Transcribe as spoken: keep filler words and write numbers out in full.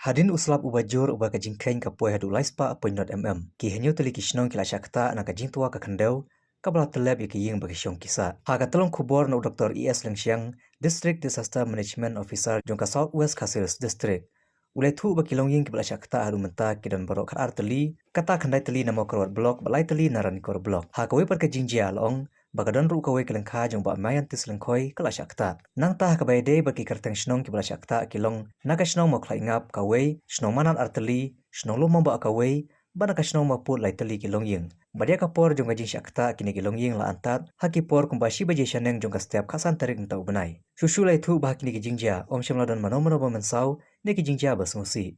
Hadien u slap uba jur uba ka jingkheiñ ka poi haduh lai spah point not mm, ki hynñiew tylli ki shnong ki la shah ktah na ka jingtwa ka khyndew kaba la tyllep ïa ki ïing ba ki shong ki sah. Ha ka tyllong khubor na u Doctor E S Lyngsiang, District Disaster Management Officer jong ka South West Khasi Hills District, u la ïathuh ba ki longïing kiba la shah ktah haduh mynta ki don baroh khatar tylli, kata khyndai tylli na Mawkyrwat Block bad lai tylli na Ranikor Block. Ha kawei pat ka jingjia la ong ba ka don ruh kawei ka lyngkha jong Bah Mayantis Lyngkhoi ka la shah ktah. Nangta ha kaba ïadei bad ki kyrteng shnong kiba la shah ktah ki long na ka shnong Mawkhlaiñngap kawei, shnong Manat ar tylli, shnong Lum Mawbah kawei, bad na ka shnong Mawpud lai tylli ki longïing. Bad ïa ka por jong ka jingshah ktah kine ki longïing la antad ha ki por kumba shi baje shaneng jong ka step khatsan tarik mynta u bnai. Shuh shuh la ïathuh ba ha kine ki jingjia ym shym la don mano mano ba mynsaw ne ki jingjia ba sngewsih.